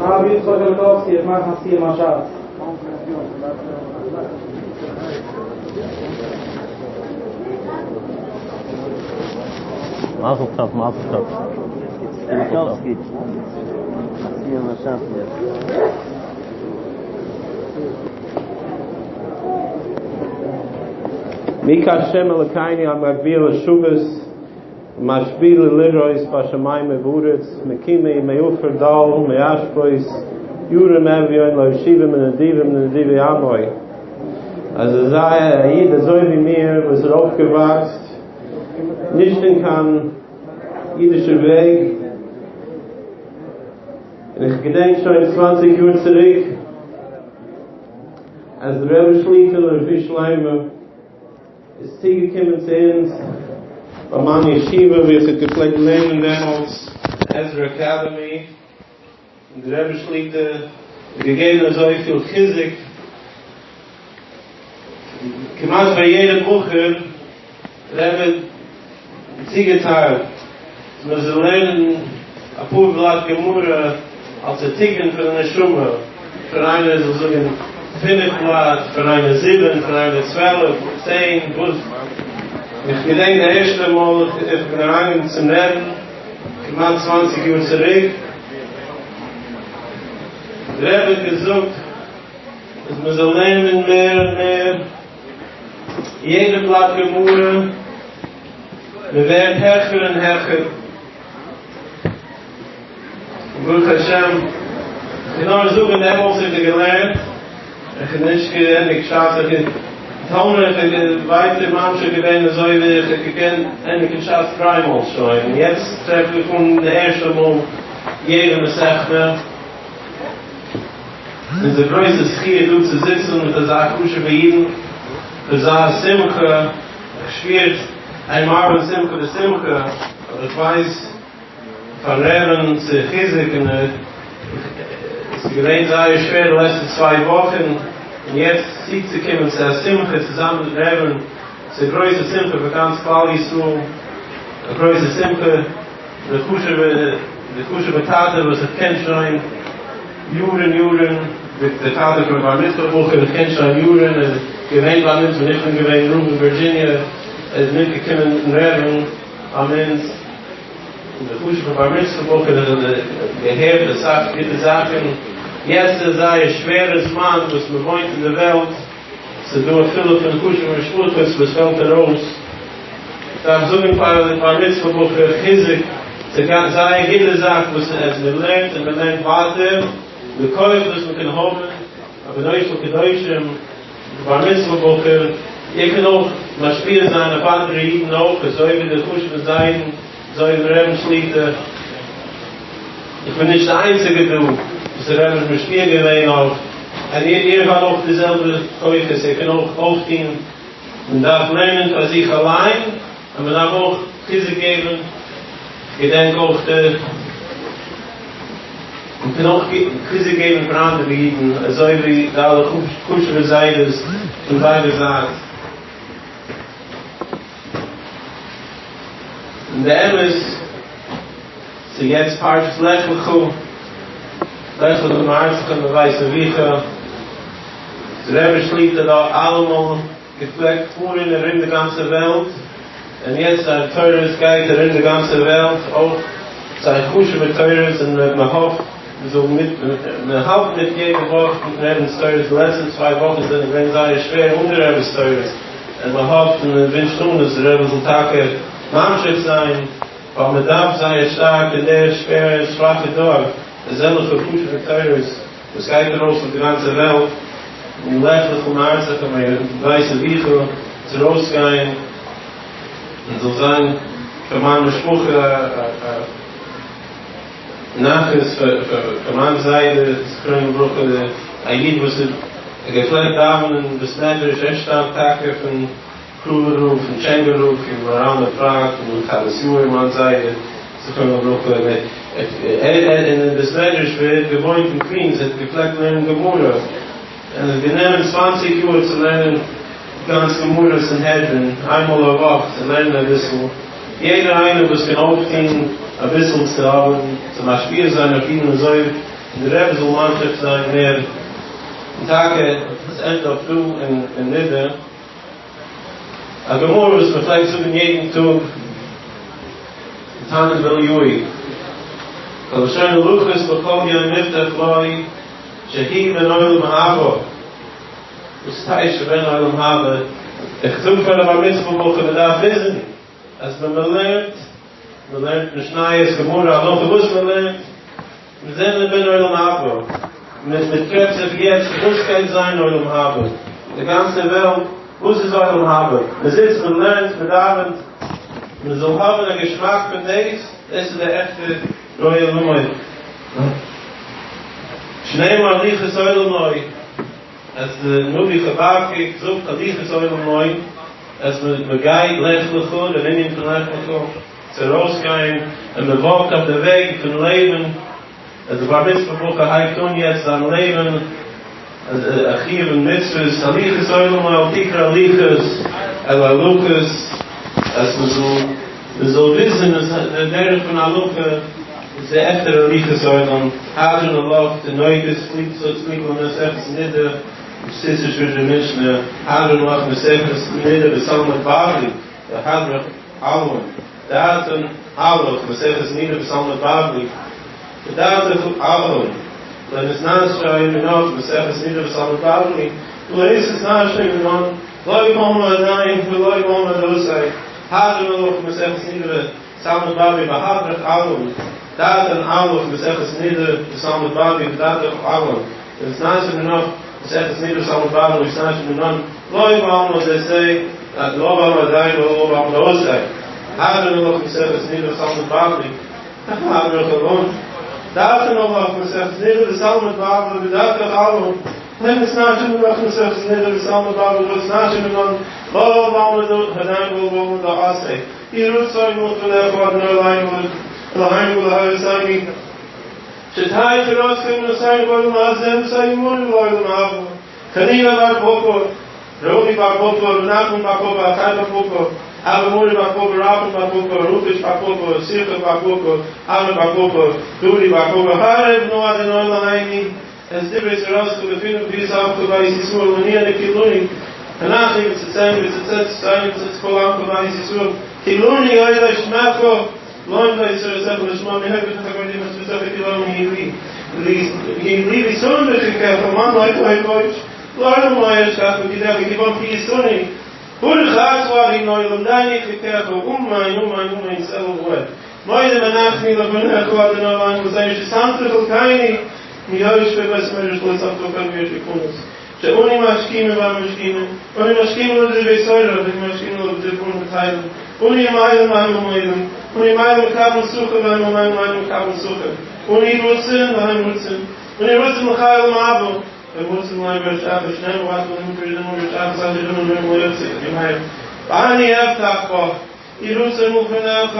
הרב יצחק אלקובסקי וועט מאכן א סיום השס. מזל טוב מזל טוב. אלקובסקי, סיום השס יעצט. מי כהשם אלוקינו המגביה לשבת ומשפיל לראות בשמים ובארץ מקימי מעפר דל מאשפות ירים אביון להושיבם מנדיבים לנדיבי עמו. אז אזא א איד אזוי ווי מיר וואס איז אויפגעוואקסט נישט אין קיין אידישע וועג, און איך געדענק שוין צוואנציג יאר צוריק אז דער רבי שליטא לרפואה שלימה איז צוגעקומען צו אונז ביי מיין ישיבה וואו איך האב געפלעגט לערנען דעמאלטס, עזרא אקעדעמי, און דער רבי שליטא האט געגעבן אזויפיל חיזוק כמעט פאר יעדע בחור, דער רבי האט צוגעטיילט אז מען זאל לערנען אפאר בלאט גמרא אלס א תיקון פאר די נשמה, פאר איינער זאל זאגן פינף בלאט, פאר איינער זיבן, פאר איינער 12, 10, וואס. איך געדענק די ערשטע מאל איך בין אריינגעקומען צום רעבן, כמעט צוואנציג יאר צוריק, דער רבי האט געזאגט אז מען זאל לערנען מער און מער, יעדע בלאט גמרא, מען ווערט העכער און העכער. ברוך השם, איך קען נאר זאגן דעמאלטס האב איך געלערנט, איך האב נישט געענדיגט שס, איך טאמער איך האב ווייטער ממשיך געווען אזוי ווי איך האב געקענט ענדיגן שס דריי מאל שוין, און יעצט טרעף איך אן די ערשטע מאל יעדע מסכתא. איז א גרויסע זכי' דא צו זיצן מיט אזא חשוב'ע אידן, אזא שמחה, איך שפיר אין מרבין שמחה בשמחה, אבער איך ווייס פארן רעבען צו חיזוק און עס איז געווען זייער שווער די לעצטע צוויי וואכן, און יעצט צוצוקומען צו א שמחה צוזאמען מיטן רעבען, ס'איז א גרויסע שמחה פאר גאנץ כלל ישראל, א גרויסע שמחה, די חשוב'ע די חשוב'ע טאטע וואס איך קען שוין יארן יארן, די טאטע פון בר מצוה בחור איך קען שוין יארן, ער איז געווען ביי אונז ווען איך בין געווען רב אין ווירדזשיניע, ער איז מיטגעקומען מיטן רעבען ביי אונז. און די חשוב'ע בר מצוה בחור האט געהערט אסאך גוטע זאכן, יעצט איז זייער שווערע זמן וואס מען וואוינט אין די וועלט, ס'איז דא אפילו פון חשוב'ע משפחות וואס פעלט ארויס, דארף זאגן פאר די בר מצוה בחור חיזוק, ס'איז זייער גוטע זאך וואס אז מען לערנט און מען לערנט ווייטער, די כח וואס מען קען האבן, א בנו של קדושים. בר מצוה בחור, איר קען אויך משפיע זיין אויף אנדערע אידן אויך, אזוי ווי די חשוב'ע זיידן, אזוי ווי רעבן שליטא, איך בין נישט די איינציגע דא וואס דער רבי איז משפיע געווען אויף, און איר איר האט אויך די זעלבע כוחות, איר קען אויך אויפטון, מען דארף לערנען פאר זיך אליין, און מען דארף אויך חיזוק געבן, געדענק אויך די. מען קען אויך חיזוק געבן פאר אנדערע אידן אזוי ווי די אלע חשוב'ע זיידעס פון ביידע זייט. און די אמת ס'איז יעצט פרשת לך לך, לך לך מארצך ומבית אביך, די רבי שליטא האט אלעמאל געפלעגט פארן ארום די גאנצע וועלט, און יעצט זיין תורות גייט ארום די גאנצע וועלט, אויך זיין חשוב'ע תורות, און מען האפט מען זאל מיט, מען האלט מיט יעדע וואך מיטן רבינ'ס תורות, די לעצטע צוויי וואכן זענען געווען זייער שווער אן די רבינ'ס תורות, און מען האפט און מען ווינטשט אן אז די רבי זאל טאקע ממשיך זיין, ווייל מען דארף זייער שטארק אין דער שווערע שוואכע דור אזעלכע חשוב'ע תורות. וואס גייט ארויס אויף די גאנצע וועלט, און לך לך מארצך ומבית אביך, צו ארויסגיין און זאל זיין פאר מיין משפחה א. נחת פאר מיין זיידע זכרונו לברכה, א איד וואס האט געפלעגט דאווענען אין בית מדרש, ער שטאמט טאקע פון קראלער רב, פון טשענגער רב, פון מהר"ל מפראג, פון חוות יאיר, מיין זיידע זכרונו לברכה, ער אין בית מדרש וואו ער האט געוואוינט אין קווינס, ער האט געפלעגט לערנען גמרא, און עס האט גענומען צוואנציג יאר צו לערנען גאנץ גמרא סנהדרין, איינמאל א וואך צו לערנען אביסל, יעדער איינער וואס קען אויפטון אביסל צו האבן, צו משפיע זיין אויף אידן אזוי און דער רבי זאל ממשיך זיין מער, און טאקע עס ענדט אויף דא אין נידה, א גמרא וואס מען פלעגט זאגן יעדן טאג אין תנא דבי אליהו, כל השונה הלכות בכל יום מובטח לו שהוא בן עולם הבא, וואס טייטש בן עולם הבא? איך זאג פאר א בר מצוה בחור מען דארף וויסן אז ווען מען לערנט, מען לערנט משניות, גמרא, הלכה, וואס מען לערנט, מיר זענען בן עולם הבא, מען טרעפט זיך יעצט וואס גייט זיין עולם הבא, די גאנצע וועלט, וואס איז עולם הבא, מען זיצט מען לערנט מען דאווענט, מען זאל האבן א געשמאק פון דאס, דאס איז די עכטע רואה עולמו, שנאמר הליכות עולם לו, אז די נביא חבקוק זאגט הליכות עולם לו, אז מען גייט לך לך, דער ענין פון לך לך. צו ארויסגיין און מען וואקט אויף די וועג פון לעבן, אז די בר מצוה בחור הייבט אן יעצט זיין לעבן, א חיוב אין מצוות, הליכות עולם אל תקרא הליכות אלא הלכות, אז מען זאל מען זאל וויסן אז די דרך פון הלכה איז די עכטע הליכות עולם, הדרן עלך תינוקות סליקו מסכת נדה, סיסר שוויגער משנה, הדרן עלך מסכת נדה בתלמוד בבלי, והדרך עלון, דעתן הלך, מסכת נידה בתלמוד בבלי, ודעתך עלון, לא נתנשי מינך, מסכת נידה בתלמוד בבלי, ולא יתנשי מינן, לא בעלמא עדיין ולא בעלמא דאתי, הדרן עלך מסכת נידה בתלמוד בבלי, והדרך עלון, דעתן הלך, מסכת נידה בתלמוד בבלי, ודעתך עלון, לא נתנשי מינך, מסכת נידה בתלמוד בבלי, לא יתנשי מינן, לא בעלמא דאתי, לא בעלמא דין ולא בעלמא דאתי. הדרן עלך מסכת נידה בתלמוד בבלי, הדרך עלון. דעתן הלך מסכת נידה בתלמוד בבלי, ודעתך עלון. לא נתנשי מינך מסכת נידה בתלמוד בבלי, לא יתנשי מינן, לא בעלמא דין ולא בעלמא דאתי. יהי רצון מלפניך אדוני אלהינו אלהינו ואלהי אבותינו. שתהא תורתך אמונתנו בעולם הזה ותהא עמנו לעולם הבא. חנינא בר פפא, רמי בר פפא, ר' נחמן בר פפא, אביי בר פפא, אבא מרי בר פפא, רבין בר פפא, רפיש בר פפא, סירכא בר פפא, אמי בר פפא, דדי בר פפא, הערב נא אדוני אלהינו את דברי תורתך בפינו ובפיות עמך בית ישראל להניאנו כולנו אנחנו וצאצאינו וצאצאי צאצאינו וצאצאי כל עמך בית ישראל כולנו יודעי שמך לומדי תורתך לשמה מנהג בתוך הגויים מצוותיך כי לעולם יהיו לי יהיו לי וישאוני בחיקך למען לא יתראה בוש לעולם לא אשכח פקודיך כי בם פייסוני ברוך אתה אדוני למדני חוקיך אמן אמן אמן סלה ועד מודים אנחנו לפניך אדוני אלוהינו ולזיין ששמת חלקנו מיושבי בית המדרש לא שמת חלקנו מיושבי כנוס שאנו משכימים ואנו משכימים אנו משכימים לדברי תורה ואנו משכימים לדברים בטלים אנו עמלים והם עמלים אנו עמלים מקבלים שכר והם עמלים ואינם מקבלים שכר אנו רצים והם רצים אנו רצים לחיי עולם הבא והם רצים לעבר השחת שנאמר ואתה אלהים תרידנו ושחת אשר ידונו מהם לא יפסיק ימיהם ואני אבטח בך יהי רצון מלפניך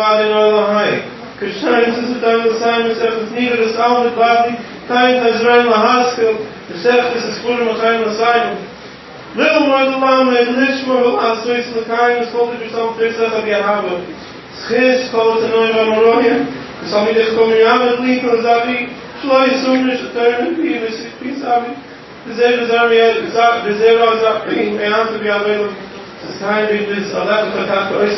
אדוני אלהי כשם שצויתנו לסיים מסכת נידה בתלמוד בבלי כן תעזרנו להשכיל מסכת הספרים וכן לסיים ללמוד ללמד לשמור ולעשות ולקיים את כל דברי תלמוד תורתך באהבה זכות כל התנאים והאמוראים ותלמידי חכמים יעמוד לי כל זרעי שלא יסור התורה מפי ומפיות אבי וזרע זרעי מעתה ועד עולם תתקיים בי ברית עליך חקקת אותה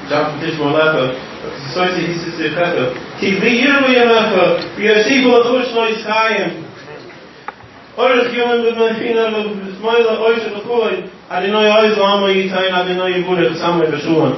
שאתה תשמור עליך כי תעשה היא תצריכך כי בי ירבו ימיך ויוסיפו לך שנות חיים אורך ימים במכינה ובשמאלה עושר וכבוד אדוני עוז לעמו יתן אדוני יברך את עמו בשלום.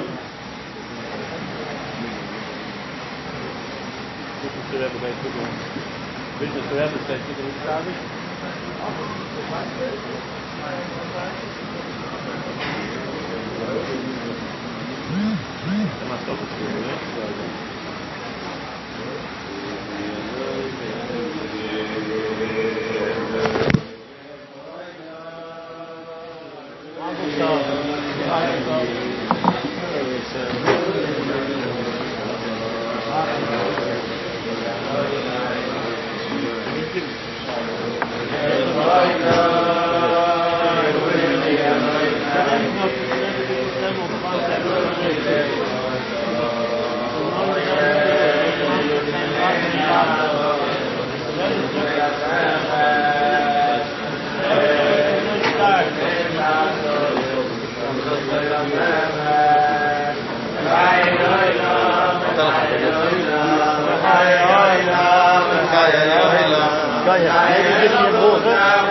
Kan je even je volgen?